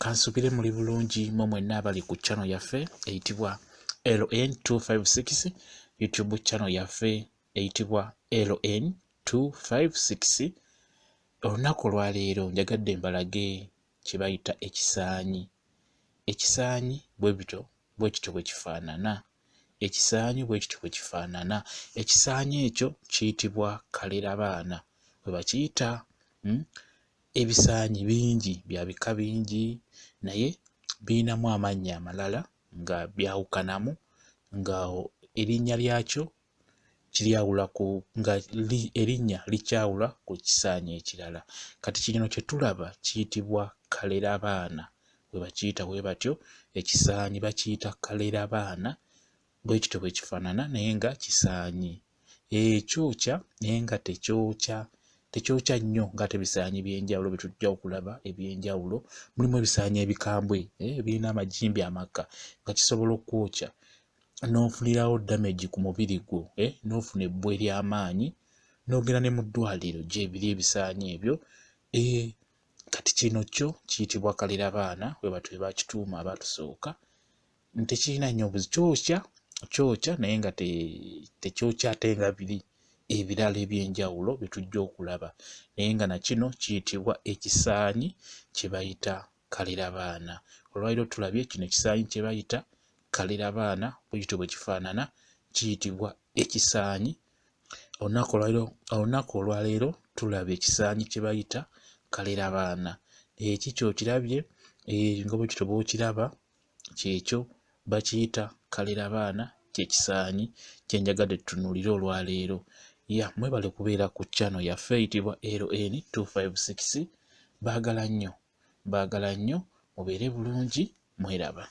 Kansubire muli bulungi mwe mwenna abali ku channel yaffe eyitibwa LN256, YouTube channel yaffe eyitibwa LN256. Olunaku olwaleero njagadde mbalage kye bayita ekisaanyi. Ekisaanyi bwe bityo bwe kityo bwe kifaanana. Ekisaanyi bwe kityo bwe kifaanana. Ekisaanyi ekyo kiyitibwa kalerabaana bwe bakiyita. Ebisaanyi bingi bya bika bingi naye birinamu amannya amalala nga byawukanamu nga erinnya lyakyo kiryawula ku nga li, erinnya likyawula ku kisaanyi ekirala. Kati kino kye tulaba kiyitibwa kalerabaana bwe bakiyita bwe batyo. Ekisaanyi bakiyita kalerabaana bwe kityo bwe kifaanana naye nga kisaanyi. Eeh, kyokya naye nga tekyokya, tekyokya nnyo ng'ate ebisaanyi eby'enjawulo bye tujja okulaba eby'enjawulo. Mulimu ebisaanyi ebikambwe, ebirina amagimbi amaka nga kisobola okukwokya n'ofunirawo damage ku mubiri gwo, n'ofuna ebbwa ery'amaanyi n'ogenda ne mu ddwaliro gyebiri ebisaanyi ebyo. Kati kino kyo kiyitibwa kalirabaana bwe batyo bwe bakituuma abaatusooka. Tekirina nnyo buzibu, kyokya kyokya naye nga tekyokya ate nga biri ebirala eby'enjawulo bye tujja okulaba naye nga na kino kiyitibwa ekisaanyi kye bayita kalirabaana. Olwaleero tulabye kino ekisaanyi kye bayita kalirabaana bwe kityo bwe kifaanana kiyitibwa ekisaanyi. Olunaku olwaleero olunaku olwaleero tulaba ekisaanyi kye bayita kalirabaana. Ekikyo okirabye nga bwe kityo bw'okiraba kyekyo bakiyita kalirabaana kye kisaanyi kye njagadde tutunuulire olwaleero. Ya mwebale kubeera ku channel yaffe eyitibwa LN256. Baagala nnyo, baagala nnyo mubeere bulungi mweraba.